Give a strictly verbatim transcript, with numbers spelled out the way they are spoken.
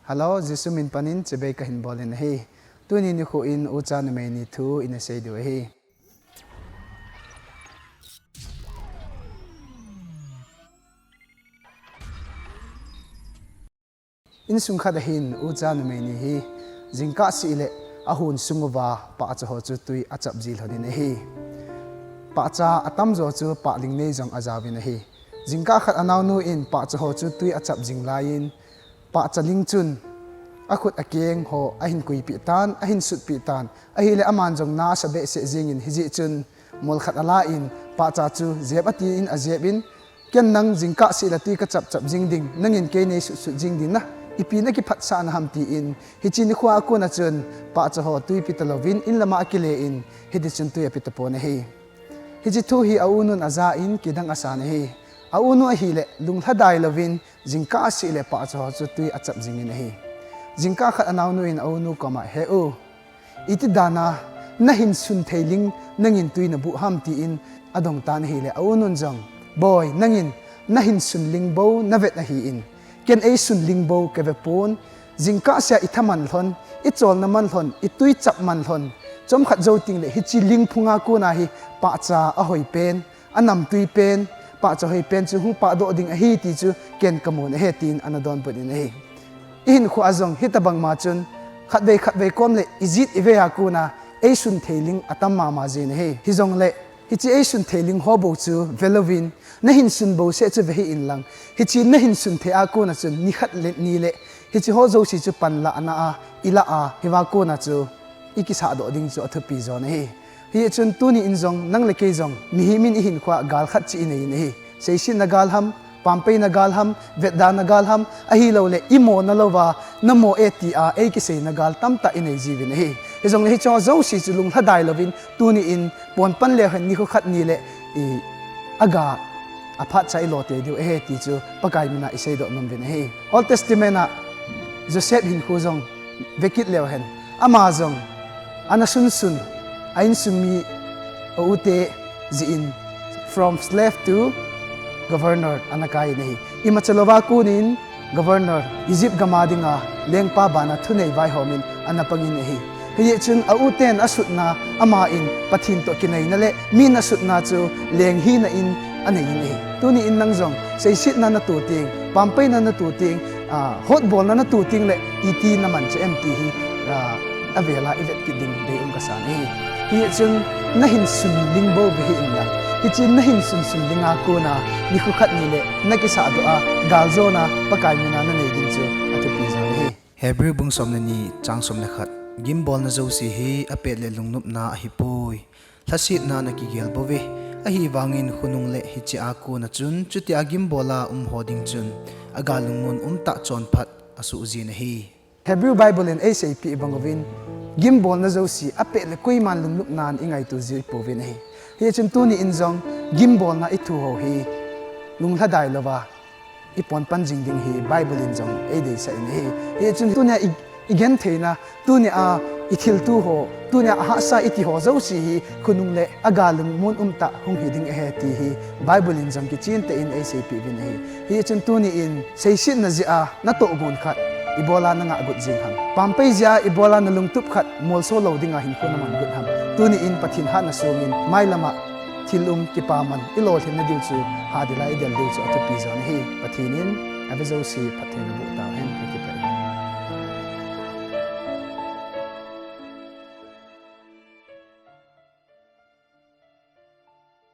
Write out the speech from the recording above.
Hello, Jesu min panin chibai kahin bolin ahi. Tuni nikho in ucha numei ni thu ina seidiu ahi. Insung khat ahin ucha numei ni hi jingkah seh le ahon sung uva pahcha ho chu tui achap jing lhonin ahi. Pahcha atamjo chu pahling nei jong ajaovin ahi. Jingkah khat anaonu in pahcha ho chu tui achap jing laiyin, pahcha ling chun akhut akeng ho ahin kuipeh tan, ahin sutpeh tan. Ahile aman jong na asa behseh jingin hijeh chun mol khat alan pahcha chu jep atin ajepin, ken nang jingkah seh le tui kachap chap jing ding, nangin kei nei sut sut jing ding na, ipi nakiphatsah naham tin, hiche nikho a kona chun pahcha ho tui pe talouvin, in lama akile in, hitichun tui ape tapon ahi. Hiche thu hi aunun ajan kidang asan ahi. Aunu ahile lunglhadai louvin, jingkah seh le pahcha ho chu tui achap jingin ahi. Jingkah khat anaonu in aunu koma, "He u, iti dana nahin sun thei ling nangin tui nabuh ham?" tin adong tan ahile, aunun jong, "Boi, nangin nahin sun ling bou navet ahin, ken eisun ling bou kave pon. Jingkah seh a itha man lhon, icholna man lhon, itui chap man lhon, chomkhat jou tengle hiche lingphung a kona hi pahcha ahoi pen, anamtui pen, pahcha hoi pen chu hung pahdoh ding ahi ti chu ken kamun ahi," tin ana donbut in ahi. Ihinkho a jong hitobang ma chun khatvei khatvei kom le ijat ivei a kona eisun thei ling atam mama jin ahi. Hijongle hiche eisun thei ling ho bou chu velouvin, nahin sun bou seh chu ve hih in lang, hiche nahin sun thei a kona chun nikhat le ni le hiche ho jouse chu panlahna a ilah a, hiva kona chu ikisahdoh ding chu athupi jon ahi. Hijeh chun tuni in jong nang le kei jong mihem in ihinkho a gal khat chu inei in ahi. Seisetna gal ham, pampaina gal ham, vetdana gal ham, ahilouleh imona louva namo e tia eikiseina gal tamtah inei jiuvin ahi. Hijongle hiche ho jouse chu lunglhadai louvin, tuni in ponpan leu hen nikho khat ni le i aga aphat cha ilo tei diu ahi ti chu Pakai mina iseidoh nom uvin ahi. Old Testament a Joseph hinkho jong vekit leu hen, ama jong ana sunsun, a insung mi, a u te jeh in, from slave to governor ana kai in ahi. Imacha louva konin governor, Egypt gam a dinga lengpa bana thunei vaihom in ana pangin ahi. Hijeh chun a u ten asutna, aman Pathen toh kineina le min asutna chu leng hina in anei in ahi. Tuni in nang jong seisetna natoh teng, pampaina natoh teng, ah, hotbolna natoh teng le iti naman cha em ti hi, ah, avela ivet kit ding deium kasan ahi. Hijeh chun nahin sun ling bou ve hih in lang, hiche nahin sunsun ling a kona nikho khat ni le nakisahdoh a galjona Pakai mina nanei ding chu athupi jon ahi. Hebrew bung som le ni chang som le khat. Gimbolna jouse hi apet le lungnopna ahipoi. Lhasetna in akigel bouve. Ahivangin khonung le hiche a kona chun, chutia gimbol a um ho ding chun, agal lungmon umtah chonphat asoh jin ahi. Hebrew Bible in eiseipeh bang uvin, gimbolna jouse apet le koiman lungnopna in ingaito ji pouvin ahi. Hijeh chun tuni in jong gimbolna ithu ho hi lunglhadai louva iponpan jing ding hi Bible in jong eideisah in ahi. Hijeh chun tunia i, igentheina, tunia ithilto ho, tunia ahahsa iti ho jouse hi khonung le agal lungmon umtah hung hi ding ahi ti hi Bible in jong kichen tah in eiseipeh uvin ahi. Hijeh chun tuni in seisetna jeh a natohgon khat ibola nangah got jing ham? Pampai jeh a ibola nalungtup khat molso lou dinga hinkho naman got ham? Tuni in Pathen hatna songin mailam a thil um kipaman ilolhinna diu chu hadel a idel diu chu athupi jon ahi. Pathen in ave jouse phatthei naboh tauhen.